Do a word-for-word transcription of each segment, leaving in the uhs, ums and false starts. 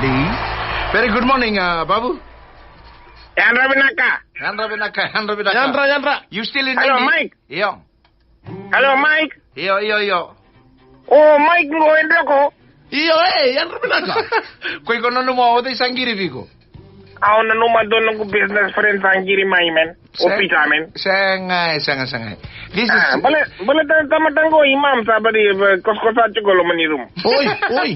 Very good morning, uh, Babu. Yadra vinaka. Yadra vinaka, yadra vinaka. Yadra, yadra. You still in Hello, India? Mike. Io. Hello, Mike. Io, io, io. O Mike qo e Droko. Io, e, yadra vinaka. Ko iko nanuma o cei sa qiri vei iko? Au nanuma dua noqu business friend sa qiri mai, man. O Pita, man. Sega, sega, sega. This is Ah, bale, bale ta, tamata qo imam sa bari, eh, koskosa tiko loma ni rumu. Oi, oi.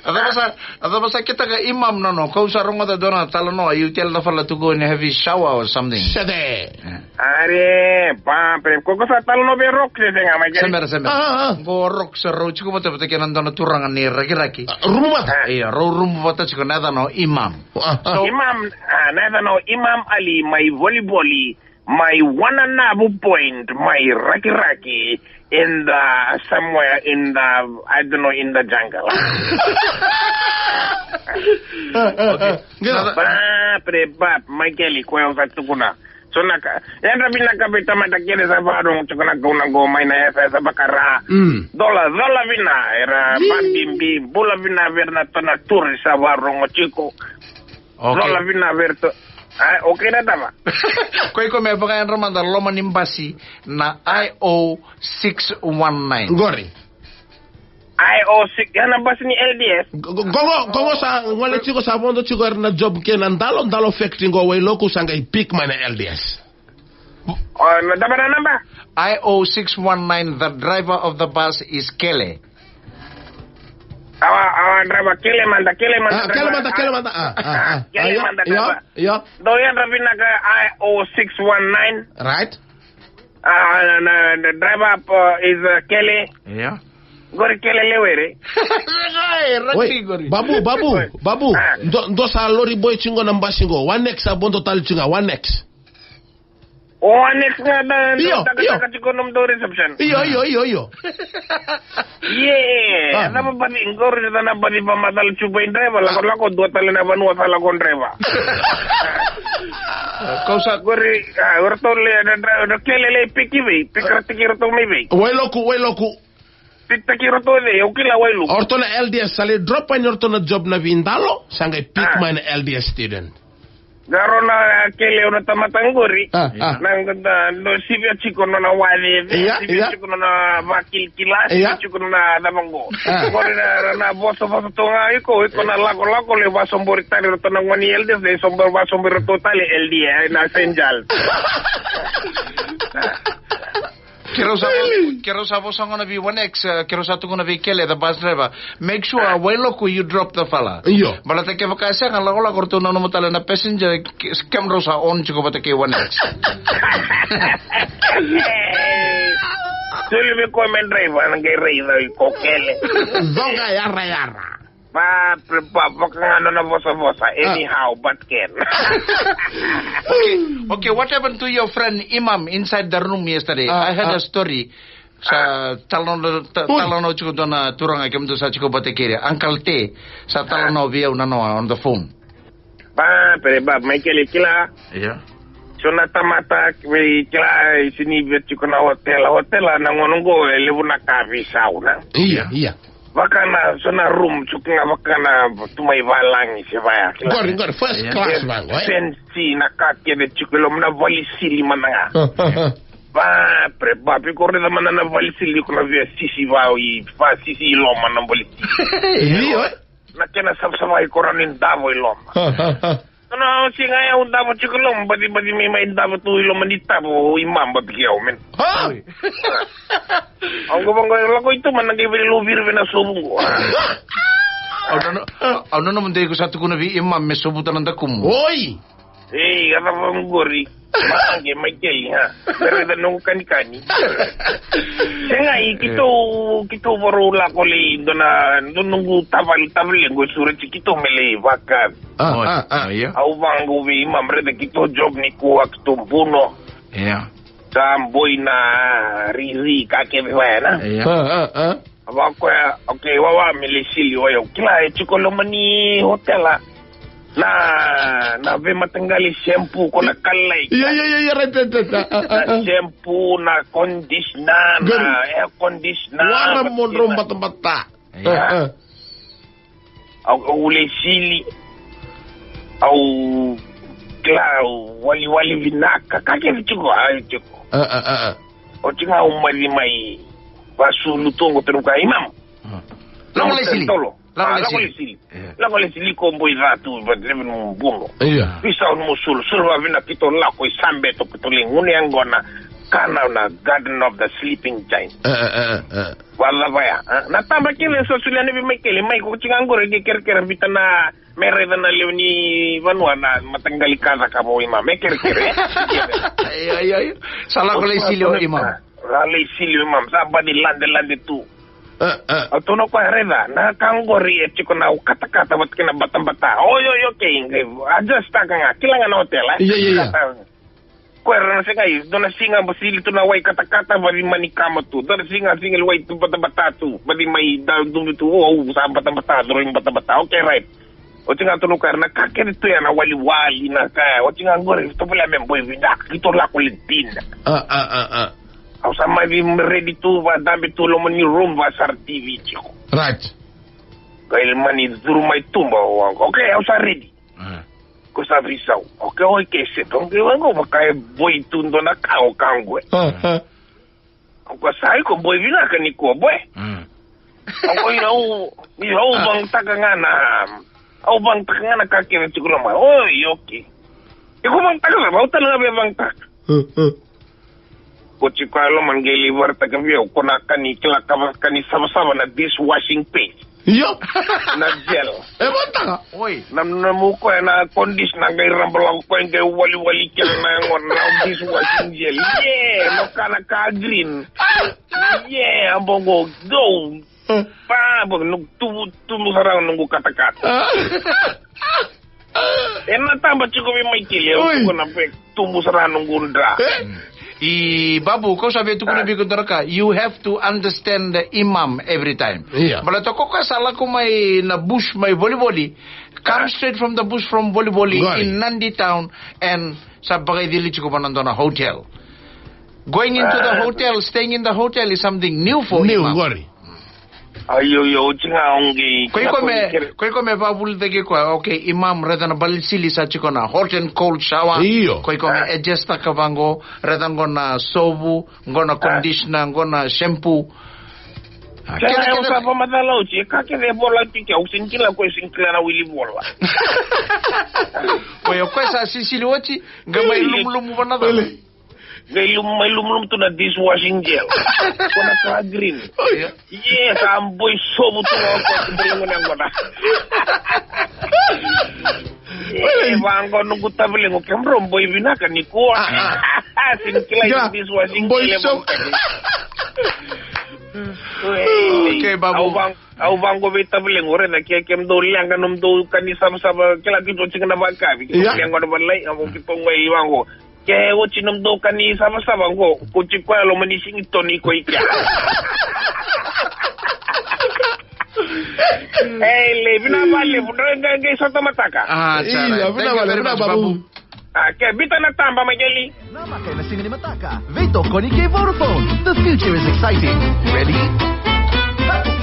A cava sa, a cava sa kitaka imam nono, kau sa rogoca dua na talanoa, you tell the fella to go and have his shower or something. Sede. Are, ba, pre, ko, ko sa talanoa vei Rock, se sega, mai keri. Semera, semera. Ah, ah, ah. Qo Rock sa rau tiko vata, vata kei na dua na turaga ni Rakiraki. Ah, rumu vata? Io, rau rumu vata tiko na yacana o imam. Ah, ah. So, Imam, ah, na yacana o Imam Ali mai Volivoli, mai Wananavu Point, mai Rakiraki, in the, somewhere in the, I don't know, in the jungle. Ah, ah, ah. Okay. Ba, pre, ba, Michael, ko yau sa tukuna. So na ka, yadra vinaka vei tamata kece sa vakarorogo tiko na gauna qo mai na yasayasa vaka-Ra. Mm. Cola, cola vina, era vabibi, bula vina vei ira na tona turi sa vakarorogo tiko. Okay. Cola vina vei ira to. Ai, okay na tama. Ko iko me vakayadra mada loma ni basi na I O six one nine. Qori. I O six, ya na basi ni L D S. Go, go, go, go, sa, wale tiko sa vodo tiko era na job kei na Dalo, Dalo factory qo Wailoku sa qai pick mai na L D S. O, na tama na namba? I O six one nine, the driver of the bus is Kele. Awa, awa, driver, Kele mada, Kele mada, Ah, driver. Kele mada, Kele mada. Ah, ah, ah. Kele Ah, io, mada, io, driver. Io. Do yadra vinaka I O six one nine. Right. Ah, na, na, the driver, uh, is, uh, Kele. Io. Qori Kele lewe re. Oi, Raki qori. Babu, Babu, Oi. Babu. Ah. Do, do sa lori boy tiko na basi qo. One X sa vodo tale tiko ga, one X. O one X ga na, Io, na, taka, io. Taka tiko nomudou reception. Io, io, io, io. Ie, Ah. Na baci, qori na baci vakamacala tu vei driver, lako, lako, dua tale na vanua sa lako driver. Kau sa Qori, ah, o ratou le, na, na, na Kele le piki vei, piki ra tiki ratou mai vei. Wailoku, Wailoku. Piki taki ratou vei, au kila Wailoku. O ratou na L D S, sa le drop in o ratou na job na vei Dalo, sa qai pick Ah. mai na L D S student. Qaro na, ah, Kele o na tamata qori. Ah, ah. Na, na, no sivia tiko nona waci, Ia, sivia ia. tiko nona vakilkila, Ia. sivia tiko nona cava qo. Ah. Qori na, na, na vosa, vosa tu ga iko, iko na lako, lako le vasobori tale ratou na gone ni L D S, le sobori, vasobori ratou tale L D S, eh, na Saint Charles. Keirau sa, keirau sa vosa gona vei one X, eh, keirau sa tukuna vei Kele, the bus driver. Make sure, Wailoku, you drop the fella. Io. Baleta kevaka e sega, lakolako ratou nanuma tale na passenger, ke-, kemudrau sa on tiko vata kei one X. Soli vei koya me driver, na qai raica o iko Kele. Coqa yarayara. Ba, pre, ba, vaka ga nona vosavosa. Ah. Anyhow, but can. Okay, okay, what happened to your friend Imam inside the room yesterday? Ah, I had ah. a story. Sa talanoa, ta-, Oi. talanoa tiko dua na turaga kemudou sa tiko vata kei ira. Uncle Te, sa talanoa vei au nanoa on the phone. Ba, pre, ba, Michael, e kila. Io. So na tamata, vei kila, e sini via tiko na hotela. Hotela, na gauna qo, e levu na ka veisau, na. Ia, ia. Vaka na, so na room, tiko ga vaka na, tu mai valagi, se vaya, kila. Qori, qori, first Ia. class, Ia. vaqo, eh? Fancy, na ka kece tiko i loma na vale sili mada ga. Ah, ah, ah. Ba, pre, ba, pe ko raica mada na vale sili, ko na via sisi va, i, va sisi i loma na vale sili. Io, eh? Na kena savasava i koro ni davo i loma. Ha, ha, ha. Na, na, siga ya au davo tiko i loma, baci, baci mai, mai davo tu i loma ni tavo, i mamba tiko au, men. Ha? Oi. Au qo vaqo, lako i tu, ma na qai veiloviri vei na sovu qo. Au nanu, au nanu mada iko sa tukuna vei Imam me sovuta na dakumu. Oi! Ei, a cava qori. Mange, Michael, ha. Me raica noqu kanikani. Sega, i kitou, kitou varau lako lei, dua na, dua noqu tavale, tavale qo e sureti kitou me lei vaka. Ah, Oi. ah, ah. Ia. Au vaqo vei Imam, raica kitou job nikua kitou buno. Ia. Sa boi na riri ka kece vaya, na. Ia. Ah, ah, ah. A vaka koya, okay, wawa me lai sili o yau. Kila, e tiko loma ni hotela. Na, na veimataqali shampoo, ko na kalai. Ia, ia, ia, ia, right, right, right. Ah, ah, ah, Na ah. shampoo, na conditioner, Good. na air conditioner, Wara mo drau batabata. Ia. Ah, ah. Au, au lai sili. Au kila, au waliwali vinaka. Ka kece tiko, a, tiko. A, a, a, a. Oti ga au maci mai vasulu tu qo, tukuna vua, Imam. A. Lako lai sili. Tolo. Lako lai sili. Lako lai sili. Io. Lako lai sili, ko boi ca tu, but levu nomu buno. Io. Veisau nomu sulu, sulu vakavinaka, keitou lako i Sabeto, keitou lai gunu yaqona, kana na Garden of the Sleeping Giant. E, e, e, e. Vacava ya, a? Na taba kece sa solia na vei Maikeli, mai ko tiko ga qori, ke kerekere, biuta na, me raica na lewe ni vanua na mataqali ka caka vou Imam, me kerekere. Io, io, io. Sa lako lai sili o Imam. Sa lai sili o Imam, sa baci ladelade tu. E, e. Au tukuna vua, raica, na ka qori e tiko na katakata vata kei na batabata. Oi, oi, okay, qai adjust-taka ga, kila ga na hotel, e? Io, io, io. Kata. Koya era na sega, dua na siga ba sili tu na wai katakata, baci mani kama tu. Dua na siga, siga ni wai tu batabata tu, baci mai da dubi tu, o, au sa batabata, dua na batabata. Okay, right. Oti ga tukuna vua, na ka kece tu ya na waliwali, na ka, oti ga qori, tovolea me boi vinaka, keitou lako lai dina. A, a, a, a. Au sa mai ready tu, vadabe tu, loma ni room, vasara T V tiko. Right. Qai mani curu mai tuba, o, okay, au sa ready. A. Ko sa veisau. Okay, okay, set. Okay, vaqo, vaka e boi tu dua na ka, o ka qo. A, a. Au kaya, sa, iko boi vinaka nikua, boi. Mm. Au kaya, io, au, io, au vakayagataka ga na, au vakayagataka ga na ka kece tiko loma. Oi, okay. Iko vakayagataka, au tale ga via vakayagataka. Mm, mm. Ko tiko e loma qai lai vakaraitaka vei au, ko na ka ni kila ka va-, ka ni savasava na dishwashing paste. Io. Na gel. E vakayagataka. Oi. Na, na nomu koya na conditioner qai raba lako koya qai waliwali kina na yagona na dishwashing gel. Yeah, no kana ka green. Yeah, a boqo, go. Mm. Pa, boqo, noqu tubu, tubu sara noqu katakata. A. E na taba tiko vei Maikeli, au tukuna, pe tubu sara noqu dra. E? I Babu, kau sa via tukuna vei iko dua na ka. You have to understand the Imam every time. Io. Baleta ko koya sa lako mai na bush mai volivoli, come straight from the bush from volivoli in Nadi town, and sa vakaicili tiko vua na dua na hotel. Going into the hotel, staying in the hotel is something new for Imam. New, qori. Io, io, oti ga au qai. Ko iko me, ko iko me vakavulici koya, okay, Imam, raica na baleti sili sa tiko na hot and cold shower. Io. Ko iko me adjust-taka vaqo, raica qo na sovu, qo na conditioner, qo na shampoo. A, kena, kena, au sa vakamacala oti, e ka kece e vola tiko, au sega ni kila, ko sega ni kila na wili vola. Ko iko sa sisili oti, qai mai lumulumu vua na cava. Qai lum-, mai lumulumu tu na dishwashing gel. Ko na ka green. Io. Yes, a boi sovu tu na waka tu boi ngone ngona. E, vaqo noqu tavalequ, kemudrou boi vinaka nikua. A, a. Sega ni kila na dishwashing gel. Boi sovu. Okay, Babu. Au vaqo, au vaqo vei tavalequ, raica ke, kemudou leqa nomudou ka ni savasava, kila keitou tiko na vakavi. Io. Leqa na valai, au keitou qai vaqo. Ke oti nomudou ka ni savasava qo, ko tiko e loma ni Singitoni ko i kea. Ei, Lei, vinaka vakalevu, drau qai, qai sota mataka. A, sa ra. Io, vinaka vakalevu, vinaka Babu. A, ke biuta na taba, Maikeli. Namaka ena siga ni mataka, veitokoni kei Vodafone. The future is exciting. Ready?